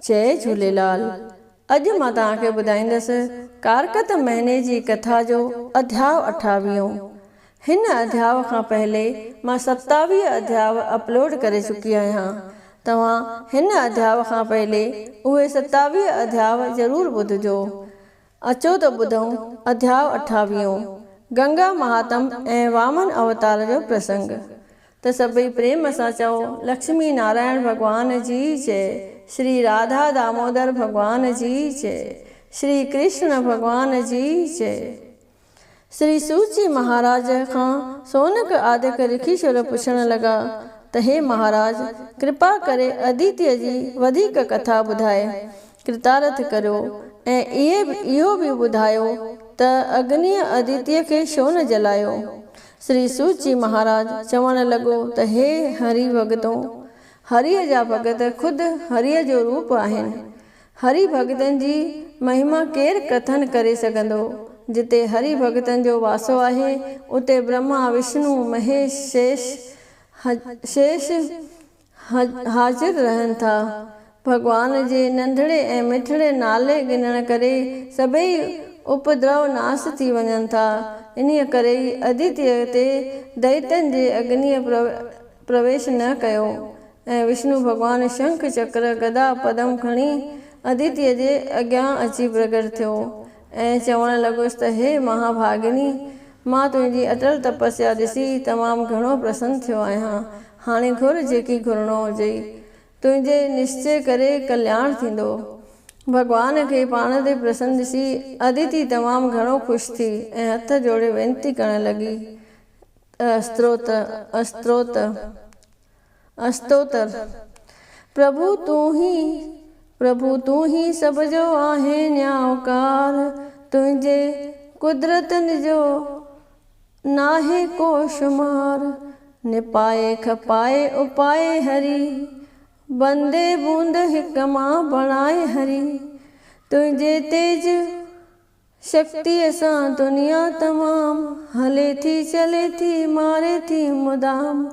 جئي جهوليلال اڄ مان توهان کي ٻڌائيندس ڪارڪت مهيني جي ڪٿا جو اڌياء اٺاويهون. هن اڌياء کان پهلي مان 27 اڌياء اپلوڊ ڪري چڪي آهيان. توهان هن اڌياء کان پهلي اهي 27 اڌياء ضرور ٻڌجو. اچو ته ٻڌون اڌياء اٺاويهون، گنگا مهاتم ۽ وامن اوتار جو پرسنگ. ته سڀئي پريم سان چئو لڪشمي نارائڻ ڀڳوان جي جئي، شري راڌا دامودر ڀڳوان جي جئي، شري ڪرشن ڀڳوان جي جئي. شري سوچي مهاراج کان سونڪ آدڪ رکيشور پڇڻ لڳا ته هي مهاراج! ڪرپا ڪري اديتيء جي وڌيڪ ڪٿا ٻڌائي ڪرتارٿ ڪريو ۽ اهو به ٻڌايو ته اگنيء اديتيء کي ڇو نه جلايو؟ شري سوچي مهاراج چوڻ لڳو ته هي هري ڀڳتو! هريء جا ڀڳت خود هريء جو روپ آهن. هري ڀڳتن جي مهما ڪير ڪٿن ڪري سگهندو؟ جتي هري ڀڳتن جو واسو آهي، اتي برهما، وشنو، مهيش، شيش، شيش حاضر رهن ٿا. ڀڳوان جي ننڍڙي ۽ مٺڙي نالي ڳنهڻ ڪري سڀئي اپدرو ناس ٿي وڃن ٿا. انهيء ڪري ئي اديتيء تي دئيتن جي اگنيء پرويش نه ڪيو. ۽ وشنو ڀڳوان شنک چڪر گدا پدم کڻي اديتيء جي اڳيان اچي پرگٽ ٿيو ۽ چوڻ لڳس ته هي مها ڀاڳني! مان تنهنجي اٽل تپسيا ڏسي تمام گهڻو پرسن ٿيو آهيان. هاڻي گهر جيڪي گهرڻو هجئي. تنهنجي نشچي ڪري ڪلياڻ ٿيندو. ڀڳوان کي پاڻ تي پرسن ڏسي اديتي تمام گهڻو خوش ٿي ۽ هٿ جوڙي وينتي ڪرڻ لڳي ته استروت! استروت! استوتر، پرڀو تون ئي، پرڀو تون ئي سڀ جو آهين نياءڪار، تنهنجي قدرتن جو ناهي ڪو شمار، نپائي کپائي اپائي هري، بندي بوند هڪ مان بڻائي هري، تنهنجي تيج شڪتيء سان دنيا تمام هلي ٿي چلي ٿي ماري ٿي مدام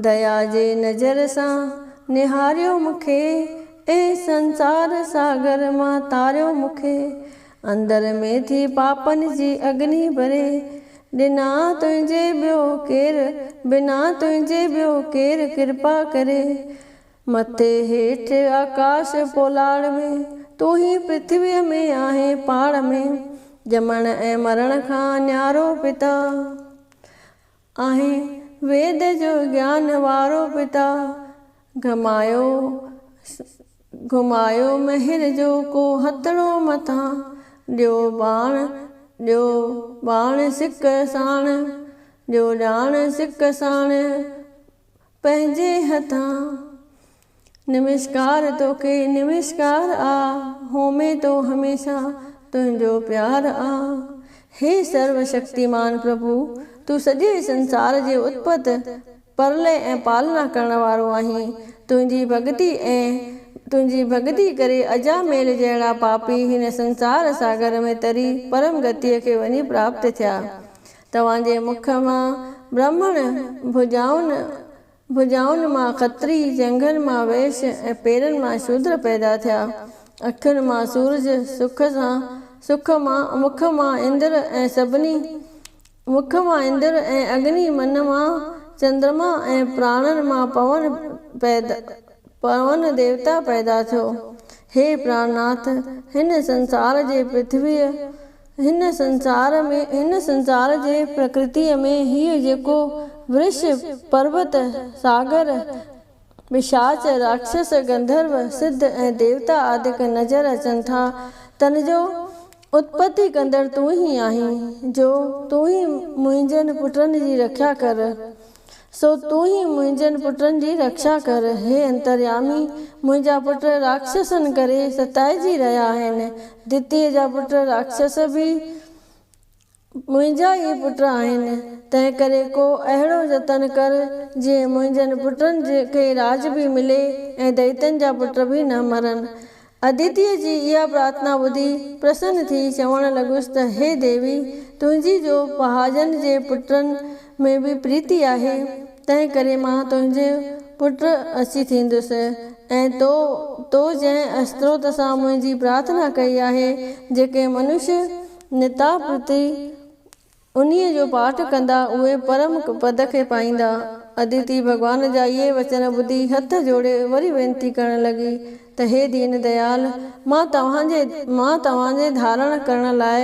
ديا جي نظر سان نهاريو مون کي ۽ سنسار ساگر مان تاريو مون کي اندر ۾ ٿي پاپن جي اگني ٻري ڏنا تنهنجي ٻيو ڪير بنا تنهنجي ٻيو ڪير ڪرپا ڪري مٿي هيٺ آڪاش پولاڙ ۾، تون ئي پرٿويء ۾ آهين پاڙ ۾، ڄمڻ ۽ مرڻ کان نيارو پتا آهين، ويد جو گيان وارو پتا، گهمايو گهمايو مهر جو ڪو هٿڙو مٿان، ڏيو ٻاڻ ڏيو ٻاڻ سڪ ساڻ، ڏيو ڄاڻ سڪ ساڻ. پنهنجي هٿان نمشڪار توکي نمشڪار آ هومي تو هميشه تنهنجو پيار آ هي سرو شڪتيمان پرڀو تون سڄي سنسار جي اتپت پرلئه ۽ پالنا ڪرڻ وارو آهين تنهنجي ڀڳتي ۽ تنهنجي ڀڳتي ڪري اجاميل جهڙا پاپي هن سنسار ساگر ۾ تري پرم گتيء کي وڃي پراپت ٿيا توهان جي مک مان برهمڻ، ڀجائن، ڀجائن مان کتري، ڄنگهن مان ويش ۽ پيرن مان شودر پيدا ٿيا. اکين مان سورج، سک سان، سک مان، مک مان اندر ۽ سڀني، مک مان اندر ۽ اگني، من مان چندرما ۽ پراڻن مان پون پيدا، پون ديوتا پيدا ٿيو. هي پراڻناٿ! هن سنسار جي پرٿويء هن سنسار ۾ هن سنسار جي پرڪرتيء ۾ هيء جيڪو ورش، پربت، ساگر، پشاچ، راڪشس، گنڌرو، سڌ ۽ ديوتا آدڪ نظر اچن ٿا، تن جو اتپتي ڪندڙ تون ئي آهين، جو تون ئي منهنجن پٽن جي رکيا ڪر. سو تون ئي منهنجن پٽن جي رڪشا ڪر. هي انتريامي! منهنجا پٽ راڪشسن ڪري ستائجي رهيا آهن. دتيء جا پٽ راڪشس به منهنجا ئي پٽ آهن. تنهنڪري ڪو اهڙو جتن ڪر، جيئن منهنجن پٽن کي راڄ به ملي ۽ دئيتن جا پٽ به نه مرن. اديتيء جي اها پرارٿنا ٻڌي پرسن ٿي چوڻ لڳس ته هي ديوي! تنهنجي جو پهاڄن جي پٽن ۾ به پريتي آهي، تنهن ڪري مان تنهنجو پٽ اچي ٿيندس. ۽ تو تو جنهن استروت سان منهنجي پرارٿنا ڪئي آهي، جيڪي منش نتاپرتي انهيء جو پاٺ ڪندا، اهي پرم پد کي پائيندا. اديتي ڀڳوان جا اهي وچن ٻڌي هٿ جوڙي وري وينتي ڪرڻ لڳي ته هي دين ديال! مان توهان جي مان توهان جي ڌارڻ ڪرڻ لاء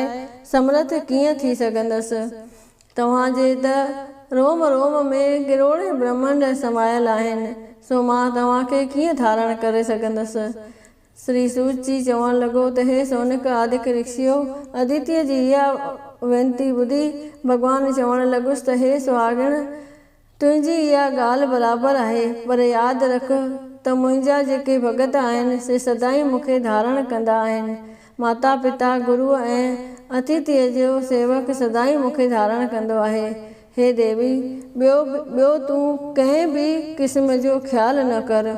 سمرٿ ڪيئن ٿي سگهندس؟ توهان جي ته روم روم ۾ ڪروڙين برهمنڊ سمايل آهن، سو مان توهان کي ڪيئن ڌارڻ ڪري سگهندس؟ شري سوت جي چوڻ لڳو ته هي سونڪ آدڪ رشيو! اديتيء جي اها وينتي ٻڌي ڀڳوان چوڻ لڳس ته هي سهاڳڻ! تنهنجي اها ڳالهه برابر آهي، پر ياد رک ته منهنجا جيڪي ڀڳت آهن، سي سدائين مون کي ڌارڻ ڪندا آهن. ماتا پتا، گروء ۽ اتيٿيء جو سيوڪ سدائين مون کي ڌارڻ ڪندو آهي. هي ديوي! ٻيو ٻيو تون ڪنهن به قسم جو خيال نه ڪر.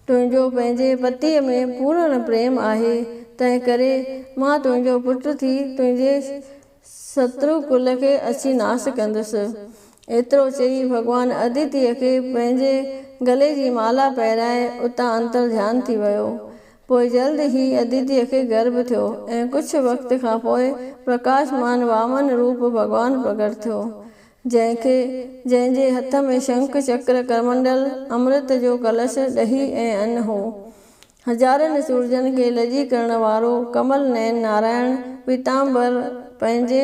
تنهنجو پنهنجي پتيء ۾ پورڻ پريم آهي، تنهنڪري مان تنهنجو پٽ ٿي تنهنجي شترو ڪل کي اچي ناس ڪندس. ايترو چئي ڀڳوان اديتيء کي پنهنجي گلي جي مالا پهرائي اتان انتر ڌيان ٿي ويو. پوء جلد ئي اديتيء کي گرڀ ٿيو ۽ ڪجهه وقت کان پوء پرڪاشمان وامن روپ ڀڳوان پرگٽ ٿيو، جنهن کي جنهن جي هٿ ۾ شنک، چڪر، ڪرمنڊل، امرت جو ڪلش، ڏهي ۽ ان هو. هزارن سورجن کي لڄي ڪرڻ وارو ڪمل نين نارائڻ پيتامبر پنهنجي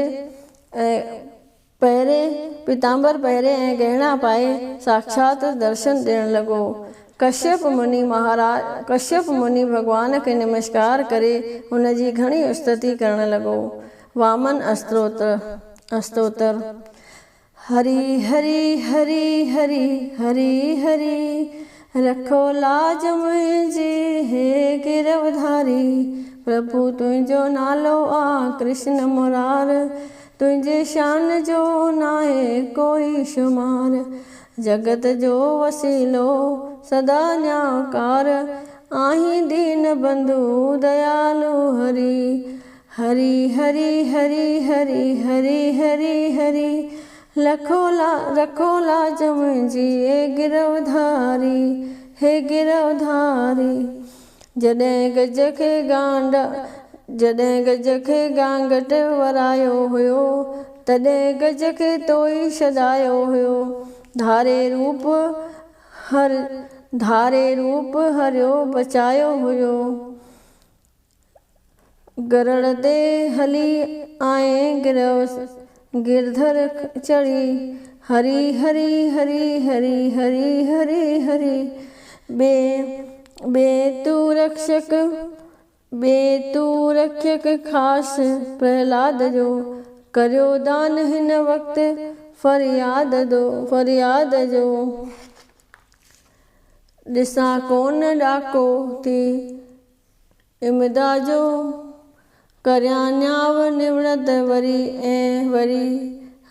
پهري پيتامبر پهري ۽ ڳهڻا پائي ساکشات درشن ڏيڻ لڳو. ڪشيپ مني مهاراج ڪشيپ مني ڀڳوان کي نمشڪار ڪري هن جي گهڻي استتي ڪرڻ لڳو. وامن استروتر استوتر. هري هري هري هري هري هري رکو لاج منهنجي هي گروڌاري پرڀو تنهنجو نالو آ ڪرشن مرار تنهنجي شان جو ناهي ڪوئي شمار جڳت جو وسيلو سدا نياڪار آهين دين بنڌو ديالو هري هري هري هري هري هري هري هري لکو لا رکو لاج منهنجي اي گروڌاري هي گروڌاري جڏهن گج کي گانڊ جڏهن گج کي گانگٽ ورايو هيو تڏهن گج کي تو ئي ڇڏايو هيو ڌاري روپ هر ڌاري روپ هريو بچايو هيو. گرڙ تي هلي آئين گرڌر چڙهي، هري هري هري هري هري هري هري، ٻي ٻي تون رکشڪ ٻي تون رکيڪ خاص پرهلاد جو، ڪريو دان هن وقت فرياد دو فرياد جو. ڏسان ڪونه ڏاڪو ٿي امدا جو ڪريان نياء نوڙت وري ۽ وري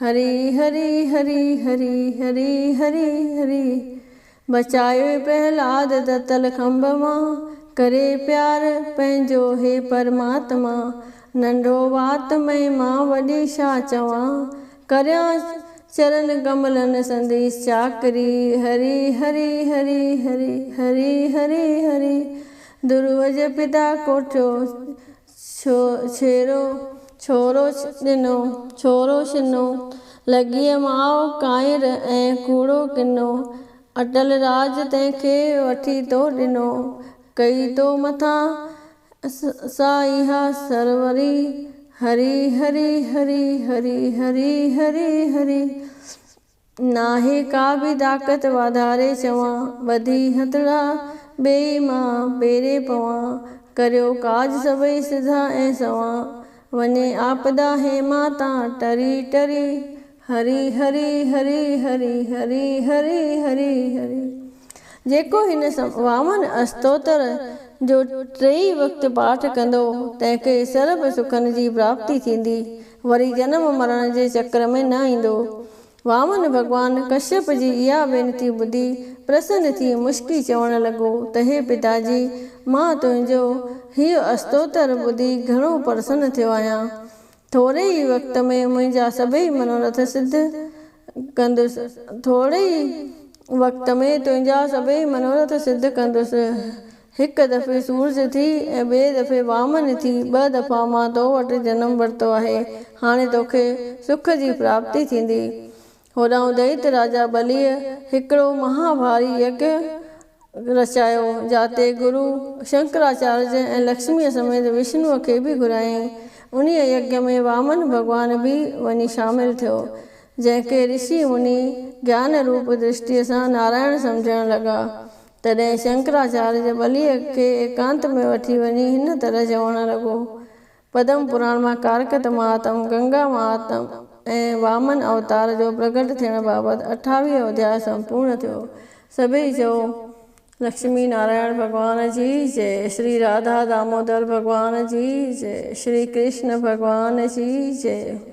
هري هري هري هري هري هري هري بچايوئي پهلاد تتل کنڀ مان ڪري پيار پنهنجو هي پرماتما ننڍو وات مهما وڏي ڇا چوان ڪريان چرن ڪملن سندي چاڪري هري هري هري هري هري هري هري دروء جي پتا ڪوٺيو ڇيرو ڇورو ڏنو ڇورو ڇنو لڳيء ماء ڪانئر ۽ ڪوڙو ڪنو اٽل راڄ تنهن کي وٺي تو ڏنو ڪئي تو مٿان سا اها سروري هري هري هري هري هري هري هري ناهي ڪا به طاقت واڌاري چوان ٻڌي هٿڙا ٻيئي مان پيري پوان ڪريو ڪاج سڀئي سڌا ۽ سوان وڃي آپدا هيما تان ٽري ٽري هري هري هري هري هري هري هري هري جيڪو هن وامن استوتر جو ٽيئي وقت پاٺ ڪندو، تنهن کي سرڀ سکن جي پراپتي ٿيندي، وري جنم مرڻ جي چڪر ۾ نه ايندو. وامن ڀڳوان ڪشيپ جي اها وينتي ٻڌي پرسن ٿي مشڪي چوڻ لڳو ته هي پتاجي! مان تنهنجو هيء استوتر ٻڌي گهڻو پرسن ٿيو آهيان. ٿوري ئي وقت ۾ منهنجا سڀئي منورٿ سڌ ڪندس. ٿوري ئي وقت ۾ تنهنجا سڀئي منورٿ سڌ ڪندس. هڪ دفعي سورج ٿي ۽ ٻئي دفعي وامن ٿي ٻه دفعا مان تو وٽ جنم ورتو آهي. هاڻي توکي سک جي پراپتي ٿيندي. هوڏانهن دئيت راجا ٻليء هڪڙو مها ڀاري يگيه رچايو، جاتي گرو شنڪراچارج ۽ لڪشميء سميت وشنوء کي به گهرايائين. انهيء يگيه ۾ وامن ڀڳوان به وڃي شامل ٿيو، جنهن کي رشي مني گيان روپ درشٽيء سان نارائڻ سمجهڻ لڳا. تڏهن شنڪراچارج ٻليء کي ايڪانت ۾ وٺي وڃي هن طرح چوڻ لڳو. پدم پراڻ مان ڪارڪت مهاتم، گنگا مهاتم ۽ وامن اوتار جو پرگٽ ٿيڻ بابت اٺاويهه اڌياء سمپورڻ ٿيو. سڀيئي چئو، لڪشمي نارائڻ ڀڳوان جي جئي، شري راڌا دامودر ڀڳوان جي جئي، شري ڪرشن ڀڳوان جي جئي.